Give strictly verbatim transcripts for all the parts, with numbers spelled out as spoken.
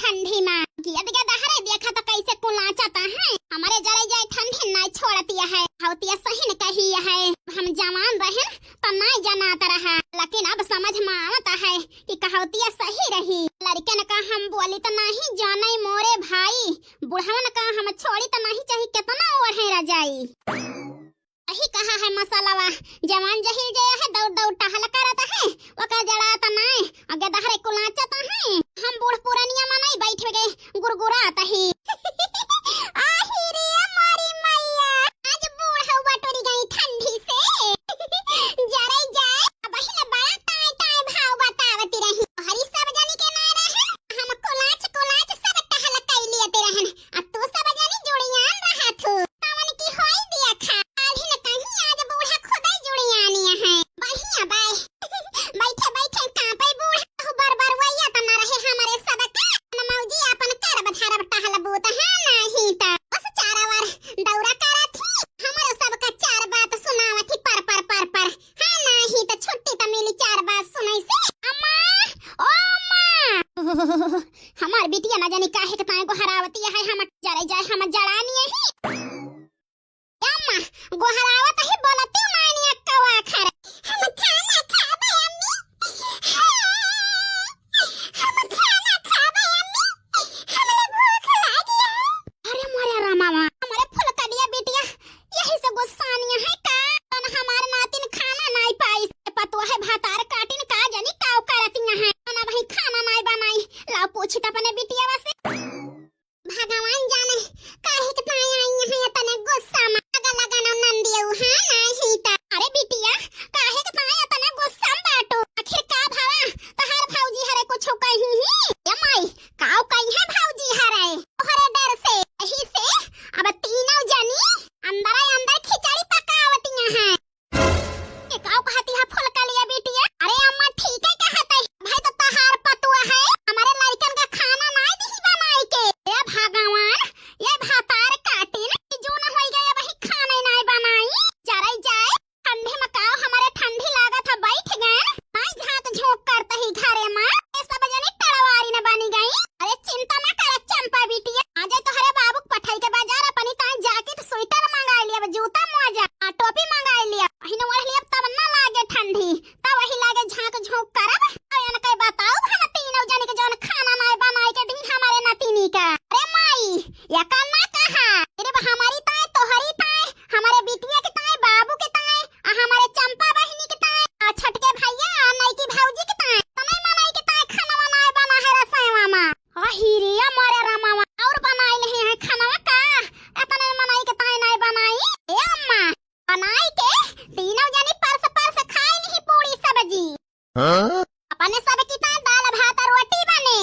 ठंडी मा। गियद गियद हरे देखा त कैसे कुलाचत है। हमरे जरे जाए ठंडी नाई छोड़तिया है। कहाउतिया सही न कही है। हम जवान रहन त नाई जनात रहा, लेकिन अब समझ मा आवत है कि कहाउतिया सही रही। लड़कन का हम बोली त नाहीं जाने मोरे भाई, बुढ़वन का हम छोड़ी त नाहीं चाही केतना ओढ़े रजाई। यही कहा है मसलवा, जवान जहिल जे है, दौड़ दौड़ टहल करत है, ओकर जड़ात नाय, अगे दहरे कुलाचत है। हम बूढ़ पुरनिया मनई बैठ गए गुरगुरात ही। आही रे मोरी मैया, आज बूढ़ हुआ टूरी गई ठंडी से। जरे जाए, अब पहिले बड़ा टाई टाई भाव बतावती रही। हरी सब जनी के ना रहे, हम कुलाच कुलाच सब टहल कैलियत रहन। आ तू सब जनी जुड़ियान रहत हो। कवन की होई दिया खा। काल्हि न कहीं आज बूढ़ा खुदै जुड़ियानी है। बढ़िया बाय। बैठे बैठे कांपे बूढ़ा। कहू बर बर वैया त न रहे हमरे सबके। न मौजी अपन करब धरब टहल बूत है नहीं त। बस चारा वर दौरा करत ही। हमरो सबका चार बात सुनावत ही पर पर पर पर। हाँ, नाही त छुट्टी त मिली चार बात सुनई से। अम्मा, ओ अम्मा। हमार बिटिया ना जानी काहे के ताए गोहरावती है, हम जरे जाए, हम जड़ानी है। ए अम्मा, गोहरावत ही बोलती मानी अक्कवा खर। हम खाना खाबे अम्मी। हम खाना खाबे अम्मी। हमरे भूख लागी है। अरे मोरे रामावा, हमरे फुलकड़िया बिटिया यही से गुस्सानिया है का? तन हमार नातिन खाना नाई पाइस, पतोह है भातार काटिन का जानी काव करतिया है। तन वही खाना नाई बनाई, लाओ पूछी त अपने बिटिया से। भगवान जाने काहे के ताई आई है तने गुस्सा मा। अगा लगा न नंदियो, हाँ नाही त। अरे बिटिया, काहे के ताई तने गुस्सा मा बाटो? आखिर का भवा? तहार भौजी हरे कुछ कही ही? ए माई, काव कही है भौजी हरे? तोहरे डर से, यही से अब तीनों जनी अंदर अंदर खिचड़ी पकावतिया हैं। ये काव कहती है फुलकलिया बिटिया? अरे अम्मा ठीक है कहत है, भाई तो तहार पतुआ है, हमारे लड़कन का खाना नाई दिही बनाई के। ए भगवान, ये भातार काटिन कि जो न होई गए वही खाना नाई बनाई, जराई जाए। ठंडी मा काव हमारे ठंडी लागत है, बैठ गए। नाई झांक झोंक करत ही घरे मा। ये सब जनी टड़वारी न बनी गई। अरे चिंता ना कर चंपा बिटिया, आज तोहरे बाबू के पठाई के बाजार अपनी ताई जैकेट स्वेटर मंगाई लिया, जूता मोजा, आ, टोपी मंगाई लिया। अहिन ओढ़ लिया तब ना लागे ठंडी, तब वही लागे झांक झोंक करब। तो इनके बताओ हम तीनों जनी के जौन खाना नाई बनाई के दी हमारे नतिनी का। अरे माई, ये का ना कहा, सिर्फ हमारी ताई तोहरी ताई हमारे बिटिया के ताई, बाबू के ताई, आ हमारे चंपा बहिनी के ताई, आ छोटके भैया, आ नईकी भौजी के ताई, तने मनई के ताई खाना बनाए बना है रसोईवा मा। अही रे मोरे रामावा, और बनाए नहीं है खाना का? एतने मनई के ताई नाई बनाई। ए अम्मा, बनाई के तीनों जनी परस परस खाई नहीं पूरी सब्जी। हाँ? अपने सब की ताई दाल भात रोटी बने,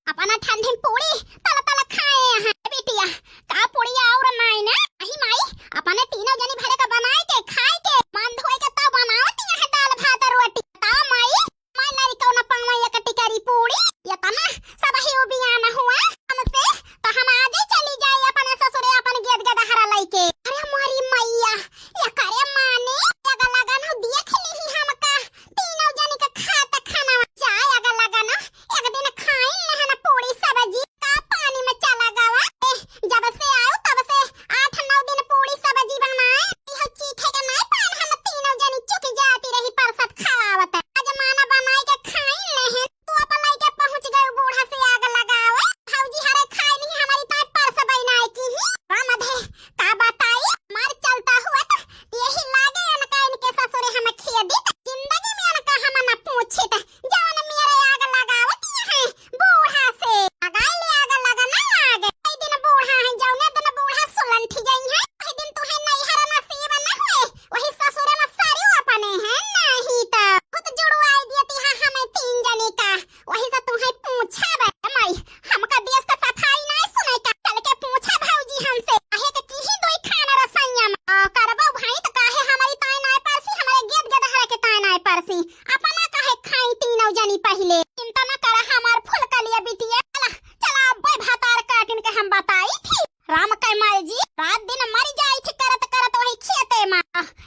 अपना ठंडी पूरी तल तल खाए हैं। ए बिटिया, का पूरी और नाई ना? अही माई, अपने तीनों जनी भरे का बनाए के खाए के मन धोए के तब बनावती है दाल भात रोटी। बताओ माई, माई लड़का न पावे एक टिकरी पूरी, ये तना सब ही उबियान हुआ हमसे, तो हम आजे चली जाए अपने ससुरे अपन गेद गदहरा लइके। अरे मोरी मैया, ये करे माने, ये गला गन देख ली हमका। तीनों जनी के खात खाना जाए अगला गना। एक दिन खाइन नहन पूरी सब्जी का पानी में चला गवा। ए, जब से आयो तब से आठ नौ दिन पूरी सब्जी बनाए। इहो चीखे के नाई पान हम तीनों जनी चुक जाती रही परसत खावत। आज माना बनाई के खाइन नहन। तू अपन लइके पहुँच गयो बूढ़ा से आग लगावे। भौजी हरे खाए नहीं हमारी ताई परस बनाए की ही। राम धे, का बताई? मार चलता हुआ तो यही लागे अनका इनके ससुरे हम खिया दी, त जिंदगी में अनका हम न पूछे, त जवन मेरे आग लगावत है बूढ़ा से। लगाई ले आग, लगा ना आग। कई दिन बूढ़ा है, जौने दिन बूढ़ा सुलंठी गई है, वही दिन तुहे नैहर नसीब न हुए, वही ससुरे में सरियो अपने हैं, नहीं त खुद जुड़वाई दियती है हमें तीन जने का। वही से तुहे पूछब, ए माई, हमका देश का सफाई नाय सुने का? चल के पूछा भौजी हमसे, काहे के की ही दोई खाना रसोइया में? आ, करबो भाई त काहे हमारी ताई नाय परसी, हमारे गेद गदहरा के ताई नाय परसी? अपना काहे खाई तीनों जनी पहिले? चिंता न करा हमार फुलकलिया बिटिया। चला, चला, अब्बे भातार काटिन के हम बताई थी। राम के माई जी रात दिन मरी जाई थी करत करत वही खेते में।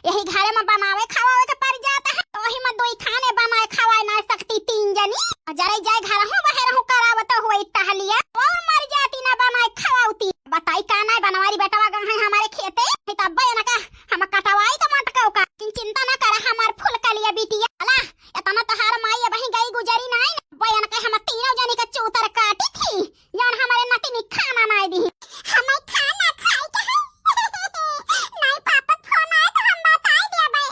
यही घरे में बनावे खवावे के पड़ जाता है, तो वही में दोई खाने बनाए खवाए ना सकती तीन जनी। जरे जाए ई टहलिया और मर जाती ना बनाए खवाउती। बताई का नाय बनवारी बेटवा गए हैं हमारे खेते, नहीं तब बे इनका हम कटवाई तो मटकाऊ का। लेकिन चिंता ना करा हमार फुलकलिया बिटिया। अला, इतना तोहार माई अबहीं गई गुजरी नाय ना। बे इनका हम तीनों जनी का चूतर काटी थी, जौन हमारे नतिनी खाना नाय दी। हमें खाना खाई के है। नाय पापा फोन आए तो हम बताई देबे।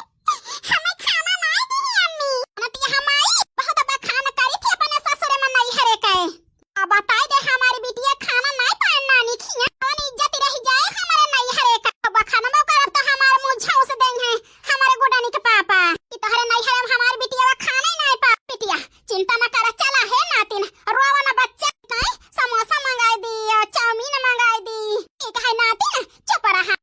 हमें खाना नाय दी अम्मी। नतिया हमारी बहुत बखान करी थी अपने ससुरे में नैहरे के। अब बताई दे हमारी बिटिया खाना नाय पाए नानी खिया। कौन इज्जत रह जाए हमारे नैहरे का। अब बखानबो करब तो हमार मुँह झौस देंगे हमारे गुडानी के पापा। कि तोहरे नैहरे में हमारी बिटिया खाना ही नाय पा। बिटिया चिंता न करा, चला हे नातिन, रोवा न बच्चा, ताई समोसा मंगाई दी, चाउमीन मंगाई दी। ठीक है नातिन, चुप रहा।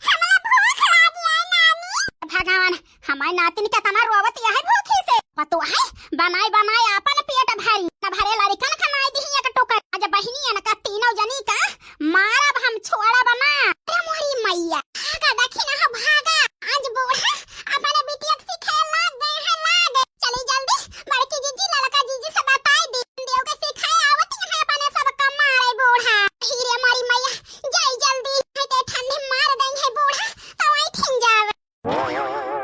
हमला भूख लागी है नानी। भगवान, हमारे नातिन केतना रोवत यह भूखी से। पतो है, बनाई बनाई आपन पेट भरी, न भरे लड़कन का नाय दी एक टुकड़। आज बहिनी इनका तीनों जनी का मारब हम, छोड़ब ना। अरे मोरी मैया, भागा दखिन हो भागा। आज बूढ़ा अपने बिटिया के सिखाए लाग गए हैं, लाग। चली जल्दी बड़की जीजी ललका जीजी से बताई दी। देव के सिखाए आवत हैं अपने सब का मारे बूढ़ा। हीरे मोरी मैया, जाई जल्दी, नहीं तो ठंडी मार देंगे बूढ़ा, तो वहीं ठिन जावे।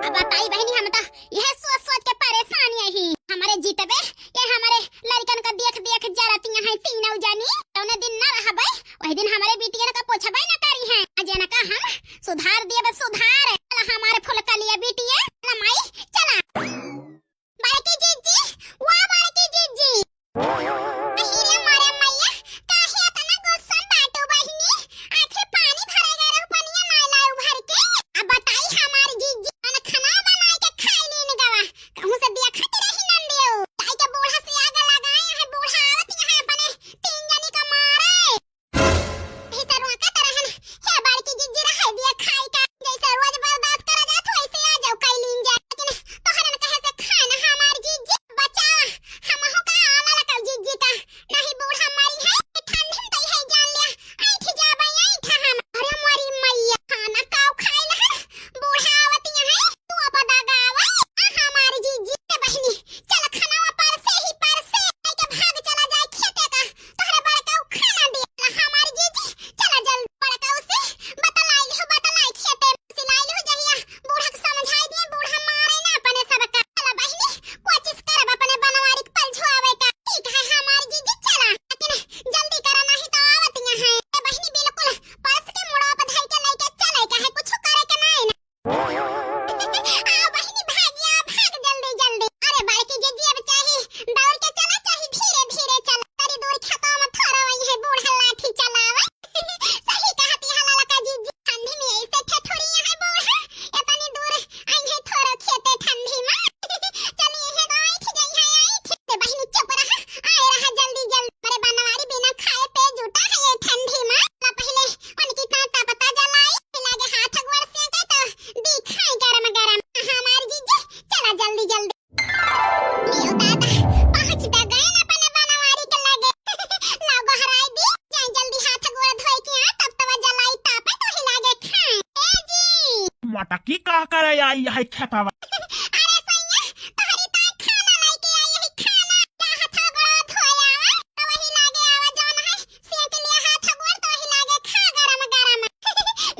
अब बताई बहिनी, हम तो यह सोच सोच के परेशान यही। हमारे जीतबे, ये हमारे लड़कन का देख देख जरतियां हैं तीनों जनी। तौने दिन न रहबे, वही दिन हमारे बिटियन का पूछबे न करी हैं। आज इनका हम सुधार दिए बस सुधार। चला हमारे फुलकलिया बिटिया, चला माई, चला। बड़की जीजी, वा बड़की जीजी। अहिरे मारे मैया, काहे इतना गुस्सा में बाटू बहिनी? आखिर पानी भरे गए रहू, पनिया नाय लायू भर के। अब बताई हमारी जीजी, खाना खाना बनाए के खाए लेने गवा। कहूँ से देखत रही नंदियो। ताई के बूढ़ा से आग लगाए हैं, बूढ़ा आवत यहाँ अपने तीन जनी का मारे। यही से रोकत रहन, हे बड़की जीजी रहे दिया खाई का, जैसे रोज बर्दाश्त करा जात वैसे आ जाओ कई लीन जाए। लेकिन तोहरन कहे से खान हमार जीजी बचा, हमहू का आला लकल जीजी का, नहीं बूढ़ा मरी है, ठंड में तो यही जान लिया, ऐठ जाबे ऐठ हम। अरे मोरी मैया, खाना काऊ खाइल है, बूढ़ा आवत यहाँ, तू अब दगावे, आ हमार जीजी। ए बहिनी, चल खनवा परसे ही परसे, लेके भाग चला जाए खेते का, तोहरे बड़का उ खाना दिया। हमार जीजी, चला जल्दी बड़का उसे बतलाई हो, बतलाई खेते में सिलाई हो जहिया, बूढ़ा के समझाई दिए, बूढ़ा मारे ना अपने सबका। चला बहिनी, कोशिश करब अपने बनवारी के पलझुआवे का। ठीक है हमार जीजी, चला, लेकिन जल्दी करा, नहीं तो आवत यहाँ है। ए बहिनी, बिल्कुल परस के मुड़ा पर धई के लेके चले का है, कुछ करे के नहीं ना। आ बहिनी भागिया, भाग जल्दी जल्दी। अरे बड़की जीजी अब चाहे दौड़ के चला, चाहे धीरे धीरे चला। तनी दूर खेतवा में थोड़ा वही है बूढ़ा लाठी चलावे। सही कहती है ललका जीजी, ठंडी में ऐसे ठेठुरी है बूढ़ा। इतनी दूर आई है थोड़ा खेते ठंडी में। चली है तो ऐठ जाई है, ऐठ। ते बहिनी चुप रहा, आए रहा जल्दी जल्दी। अरे बनवारी बिना खाए पे जुटा है ये ठंडी में। ला पहले उनकी ताता पता जलाई, लागे हाथ गोड़ सेंके तो दिखाई गरम गरम। हमार जीजी, चला जल्दी जल्दी। लियो दादा, पहुँच त गए न अपने बनवारी के लगे। लाओ गोहराई दी, जाए जल्दी हाथ गोड़ धोए के आ, तब तवा जलाई तापे तो ही लागे खाए। ए जी। मटकी का करे आई है खेतवा? अरे सैया, तोहरी ताई खाना लेके आई है, खाना। जा हाथ गोड़ धोए आवा, तो वही लागे आवा जौन है। सेंक लिया हाथ गोड़ तो ही लागे खा गरम गरम।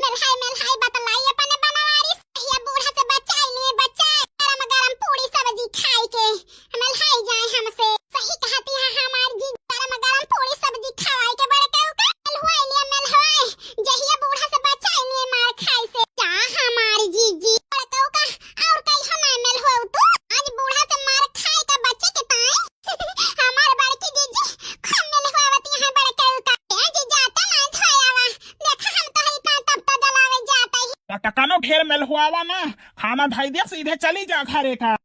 मेलहाई मेलहाई बतलाई अपने बनवारी से, ये बूढ़ा से बचाई लिए बचाई, गरम गरम पूरी सब्जी खाई के मेलहाई जाए हमसे। सही कहती है हमार जी, गरम गरम पूरी सब्जी खवाई के बड़के उके मेलहुआई लिए मेलहुआई, जहिया बूढ़ा से बचाई लिए मार खाई से। जा हमार जीजी, बड़के उका और कहियो ना मेलहुआऊ तू, आज बूढ़ा से मार खाए का बचे के ताई। हमार बड़की जीजी, खूब मेलहुआवत यहाँ बड़के उका। ए जीजा, तना धोयावा। देखा हम तोहरी का तब तो जलावे जात ही। पटकनो ढेर मेलहुआवा ना, खाना धई दे, सीधे चली जा घरे का।